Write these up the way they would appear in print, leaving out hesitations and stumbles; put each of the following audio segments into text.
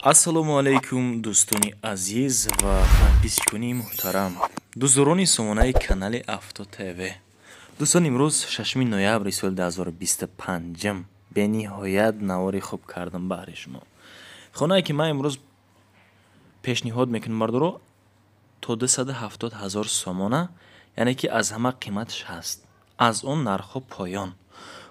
Ассалому алайкум, дӯстони азиз ва подписчикони муҳтарам, дӯстдорони сомонаи канали Авто ТВ. Дӯстон, имрӯз 6 ноябри соли 2025. Бениҳоят навори хуб кардам баҳри шумо. Хонае, ки ман имрӯз пешниҳод мекунам, бардоро, то 270 ҳазор сомона, яъне ки аз ҳама қиматш ҳаст, аз он нархҳо поён.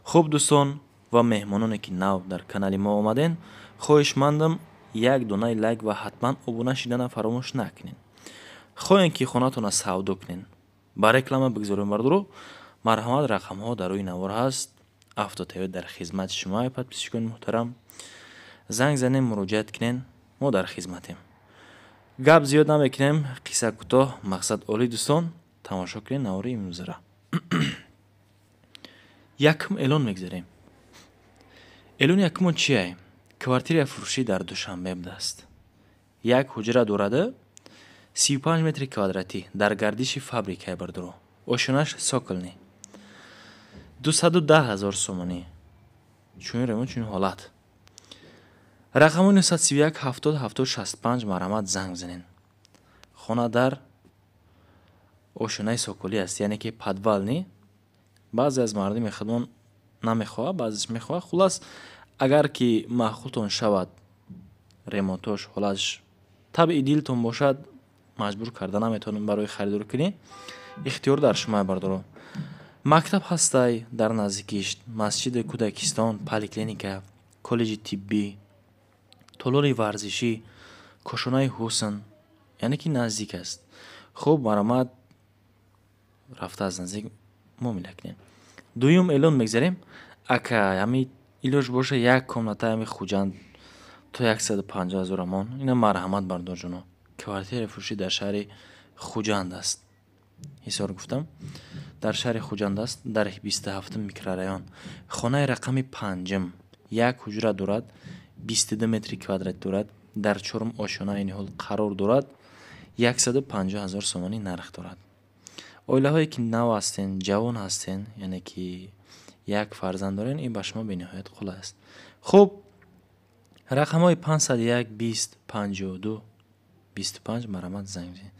Хуб, дӯстон ва меҳмононе, ки нав дар канали мо омаден, хоҳишмандам, як донаи лайк ва ҳатман обуна шидана фаромӯш накунед. Хоҳем, ки хонатонро савдо кунед, ба реклама бигзорем, бардоро, марҳамат, рақамҳо дар рӯи навор ҳаст. Авто ТВ дар хизмати шумо. Подписчикони муҳтарам, занг занем, муроҷиат кунен, мо дар хизматем. Гап зиёд намекунем, қисса кӯтоҳ, мақсад олӣ. Дӯстон, тамошо кунед навори имрӯзара. Якум эълон мегзарем. Эълони якумон чие? Квартираи фурӯшӣ дар Душанбе будааст. Як ҳуҷра дорада, 35 метри квадратӣ, дар гардиши фабрикаи, бардоро, ошёнаш цокольный, 210 ҳазор сомонӣ. Чунин ремонт, чунин ҳолат. Рақамҳои 931 70 70 65, марҳамат, занг занед. Хона дар ошёнаи цоколӣ аст, яъне ки подвальный. Баъзе аз мардуми худмон намехоҳад, баъзеш мехоҳад. Хуллас, агар ки маъқултон шавад, ремонтош, ҳолатш табъи дилтон бошад, маҷбур карда наметавонем барои харидорӣ кунӣ, ихтиёр дар шумо, бардоро. Мактаб ҳастай дар наздикиш, масҷиди, кӯдакистон, поликлиника, коллеҷи тиббӣ, толори варзишӣ, кошонаи ҳусн, яъне ки наздик аст. Хуб, марҳамат, рафта аз наздик муомила кунем. Дуюм эълон мегзарем. Ака, ҳами илоҷ боша, як комната ҳами Хуҷанд то 150 ҳазор амон. Ина, марҳамат, бардорҷоно, квартираи фурӯшӣ дар шаҳри Хуҷанд аст. Ҳисор гуфтам, дар шаҳри Хуҷанд аст, дар 27-ум микрорайон, хонаи рақами панҷум. Як ҳуҷра дорад, 22 метри квадрат дорад, дар чорум ошёна айни ҳол қарор дорад, 150 ҳазор сомонӣ нарх дорад. Оилаҳое, ки нав ҳастен, ҷавон ҳастен, яъне ки як фарзанд дорен, ин ба шумо бениҳоят қулай аст. Хуб, рақамҳои 501 20 52 25, марҳамат, занг бизанед.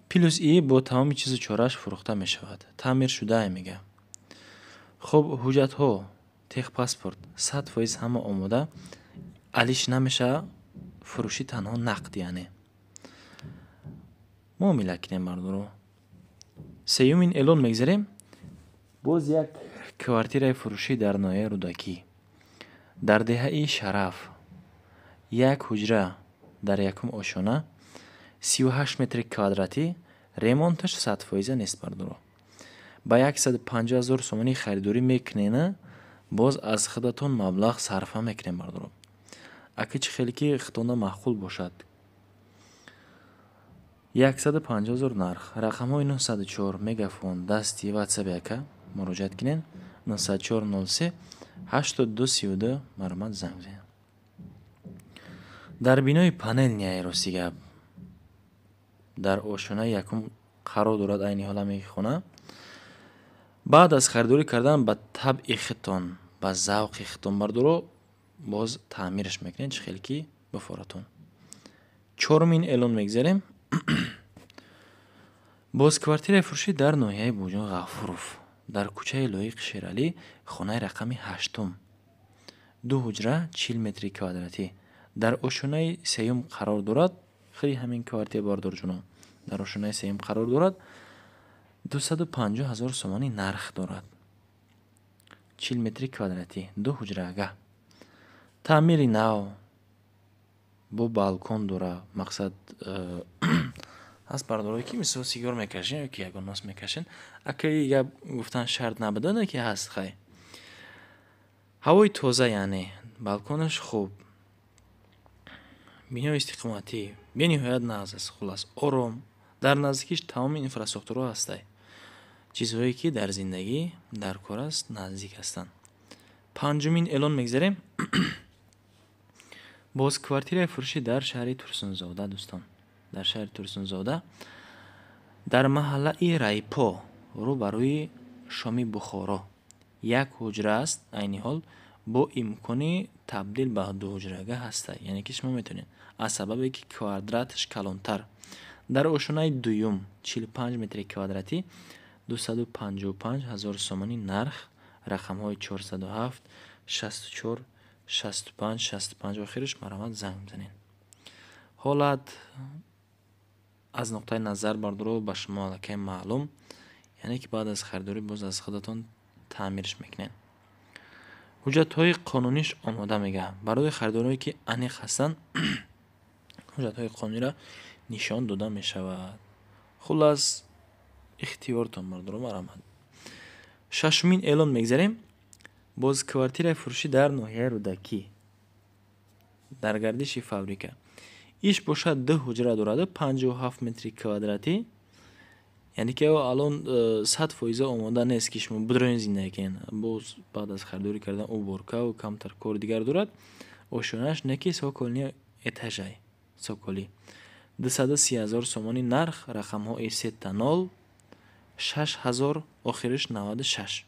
Плюс и бо тамоми чизу чорааш фурӯхта мешавад, таъмир шудае, мега. Хуб, ҳуҷҷатҳо, техпаспорт 100% ҳама омода, алиш намешавад, фурӯшӣ танҳо нақд, яъне муомила кунем, мардуро. Сеюмин эълон мегзарем. Боз як квартираи фурӯшӣ дар ноҳияи Рӯдакӣ, дар деҳаи Шараф, як ҳуҷра дар якум ошёна, 38 метри квадратӣ, ремонташ 100-фоиза нест, бардоро. Ба 150 ҳазор сомонӣ харидорӣ мекунена, боз аз худатон маблағ сарфа мекунем, бардоро. Ака, чӣ хеле ки худтонда маъқул бошад. 150 ҳазор нарх. Рақамҳои 904, Мегафон, дасти, Ватсаби ака, муроҷиат кунед. 904 03 82 32, марҳамат, занг бизанед. Дар бинои панельный, рости гап, дар ошёнаи якум қарор дорад айни ҳол ҳамин хона. Баъд аз харидорӣ кардан ба табъи худтон, ба завқи худтон, бардоро, боз таъмираш мекунед, чӣ хеле ки бифоратон. Чорумин эълон мегзарем. Боз квартираи фурӯшӣ дар ноҳияи Бобоҷон Ғафуров, дар кӯчаи Лоиқи Шералӣ, хонаи рақами ҳаштум, ду ҳуҷра, 40 метри квадратӣ, дар ошёнаи сеюм қарор дорад. Хеле ҳамин квартира, бардорҷоно, дар ошёнаи сеюм қарор дорад, 250 ҳазор сомонӣ нарх дорад, 40 метри квадратӣ, ду ҳуҷрага, таъмири нав, бо балкон дора. Мақсад, ҳаст бардорое, ки мисол сигор мекашен ё ки ягон нос мекашен. Акаи, гап гуфтан шарт набудане, ки ҳаст. Хай, ҳавои тоза, яъне балконаш хуб, бинои истиқоматӣ бениҳоят нағз аст. Хуллас, ором, дар наздикиш тамоми инфраструктураҳо ҳастай, чизҳое, ки дар зиндагӣ дар кор аст, наздик ҳастанд. Панҷумин эълон мегзарем. Боз квартираи фурӯшӣ дар шаҳри Турсунзода, дӯстон, дар шаҳри Турсунзода, дар маҳаллаи Райпо, рӯ ба рӯи Шоми Бухоро, як ҳуҷра аст айни ҳол. Бо имкони табдил ба дуҳуҷрага ҳаста, яъне ки шумо метавонед, аз сабабе ки квадраташ калонтар. Дар ошонаи дуюм 45 метри квадратӣ, 255 ҳазор сомонӣ нарх, рақамҳои 407 64 65 65 охираш, марҳамат, занг бизанед. Ҳолат аз нуқтаи назар, бардоро, ба шумо аллакай маълум, яъне ки баъд аз харидорӣ боз аз худатон таъмирш мекунед. Ҳуҷҷатҳои қонуниш омода, мега. Барои харидорое ки аниқ ҳастанд, ҳуҷҷатҳои қонуниро нишон дода мешавад. Хуллас, ихтиёртон, бардоро, марҳамат. Шашумин эълон мегзарем. Боз квартираи фурӯшӣ дар ноҳияи Рӯдакӣ, дар гардиши фабрика. Иш бошад ду ҳуҷра дораду 57 метри квадратӣ, яъне ки алон 100% омода нест, ки шумо бидроен, зиндагӣ кунед. Боз баъд аз харидорӣ кардан уборкаву камтар кори дигар дорад. Ошёнааш не ки цокольный этажай, цоколӣ. 230 ҳазор сомонӣ нарх, рақамҳои сета нол 6000 охириш 96.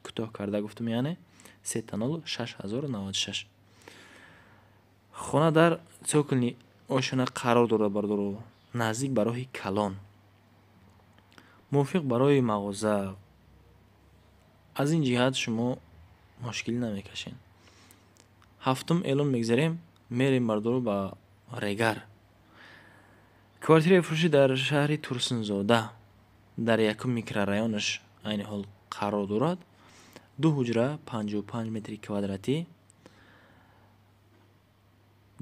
Кӯтоҳ карда гуфтам, яъне сета нол 6096. Хона дар цокольный ошёна қарор дорад, бардоро, наздик ба роҳи калон, мувофиқ барои мағоза. Аз ин ҷиҳат шумо мушкилӣ намекашед. Ҳафтум эълон мегзарем. Мерем, бардоро, ба Регар. Квартираи фурӯшӣ дар шаҳри Турсунзода, дар якум микрорайонаш айни ҳол қарор дорад. Ду ҳуҷра, 55 метри квадратӣ,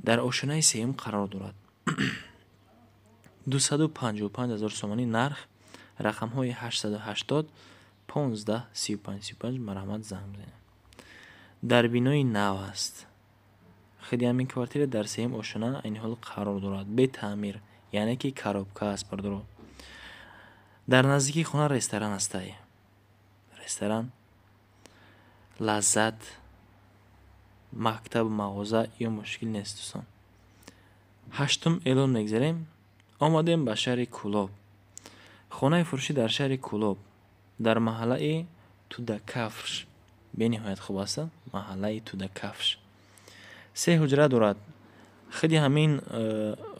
дар ошёнаи сеюм қарор дорад. 255 ҳазор сомонӣ нарх, рақамҳои 880 15 35 35, марҳамат, занг бизанед. Дар бинои нав аст. Худи ҳамин квартира дар сеюм ошёна айни ҳол қарор дорад, бетаъмир, яъне ки коробка аст, бардоро. Дар наздикии хона ресторан ҳастай, ресторан «Лаззат», мактабу мағоза ё мушкил нест, дӯстон. Ҳаштум эълон мегзарем. Омадем ба шаҳри Кӯлоб. Хонаи фурӯшӣ дар шаҳри Кӯлоб, дар маҳаллаи Тудакафш. Бениҳоят хуб аст маҳаллаи Тудакафш. Се ҳуҷра дорад. Худи ҳамин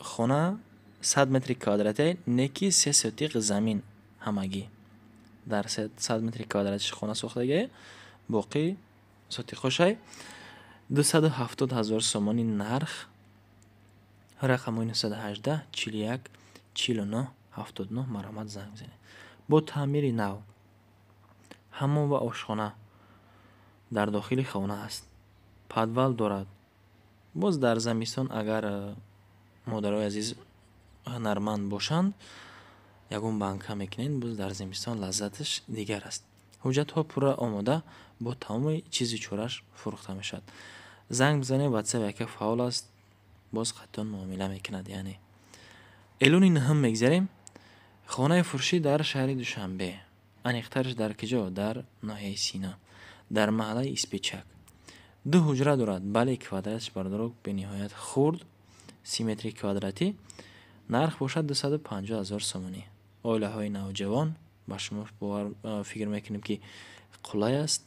хона 100 метри квадратӣ, не ки се сотиқ замин ҳамагӣ. Дар 100 метри квадратиш хона сохтагие, боқӣ сотиқҳошай. 270 ҳазор сомонӣ нарх, рақамҳои 918 41 49 79, марҳамат, занг бизанед. Бо таъмири нав, ҳаммом ва ошхона дар дохили хона аст, подвал дорад. Боз дар замистон, агар модарои азиз ҳунарманд бошанд, ягон банка мекунед, боз дар зимистон лаззаташ дигар аст. Ҳуҷҷатҳо пурра омода, бо тамоми чизу чорааш фурӯхта мешавад. Занг бизанед, Ватсап яка фаъол аст, боз қатъиён муомила мекунад. Яъне эълони нуҳум мегзарем. Хонаи фурӯшӣ дар шаҳри Душанбе, аниқтараш дар куҷо? Дар ноҳияи Сино, дар маҳаллаи Испечак. Ду ҳуҷра дорад. Бале, квадраташ, бардоро, бениҳоят хурд, 30 метри квадратӣ. Нарх бошад 250 ҳазор сомонӣ. Оилаҳои навҷавон, ба шумо бовар, фикр мекунем, ки қулай аст.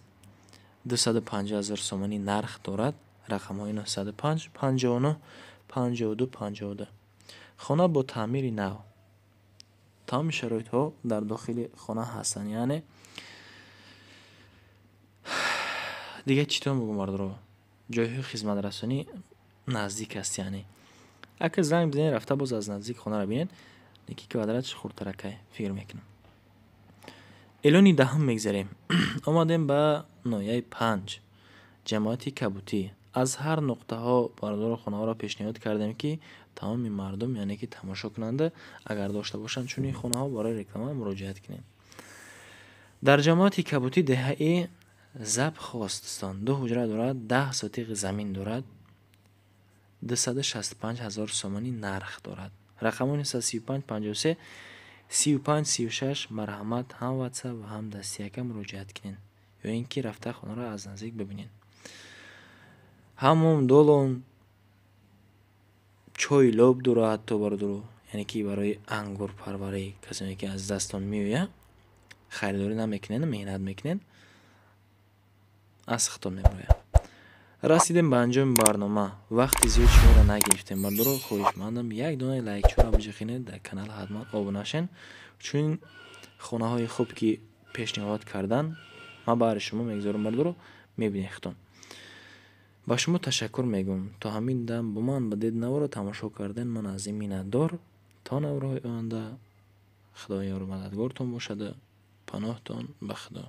250 ҳазор сомонӣ нарх дорад, рақамҳои 905 59 52 52. Хона бо таъмири нав, тамоми шароитҳо дар дохили хона ҳастанд. Яъне дигар чӣ тон бугум, бардоро? Ҷойҳои хизматрасонӣ наздик аст. Яъне ака занг бизанед, рафта боз аз наздик хонаро бинед. Леки квадраташ хурдтаракай, фикр мекунам. Эълони даҳум мегзарем. Омадем ба ноҳияи Панҷ, ҷамоати Кабутӣ. Аз ҳар нуқтаҳо, бардоро, хонаҳоро пешниҳод кардем, ки тамоми мардум, яъне ки тамошокунанда, агар дошта бошанд чунин хонаҳо, барои реклама муроҷиат кунед. Дар ҷамоати Кабутӣ, деҳаи Забхост, дӯстон, ду ҳуҷра дорад, 10 сотиқ замин дорад, 265 ҳазор сомонӣ нарх дорад, рақамҳои 935 53 35 36, марҳамат, ҳам Ватсап ва ҳам дастияка муроҷиат кунед ё ин ки рафта хонаро аз наздик бибинед. Ҳаммом, долон, чойи лоб дорад ҳатто, бародаро. Яъне ки барои ангурпарварӣ касоне ки аз дастон меояд, харидорӣ намекунед, меҳнат мекунед, аз худтон мебарояд. Расидем ба анҷоми барнома. Вақти зиёд шуморо нагирифтем, бардоро. Хоҳишмандам, як донаи лайкчора биҷиқинед, дар канал ҳатман обуна шен. Чунин хонаҳои хуб, ки пешниҳод кардан, ман баҳри шумо мегузорам, бардоро, мебинед худтон. Ба шумо ташаккур мегӯям, то ҳамин дам бо ман будед, наворо тамошо карден. Ман аз ин миннатдор. То наворҳои оянда, Худо ёру мададгортон бошаду паноҳтон ба Худо.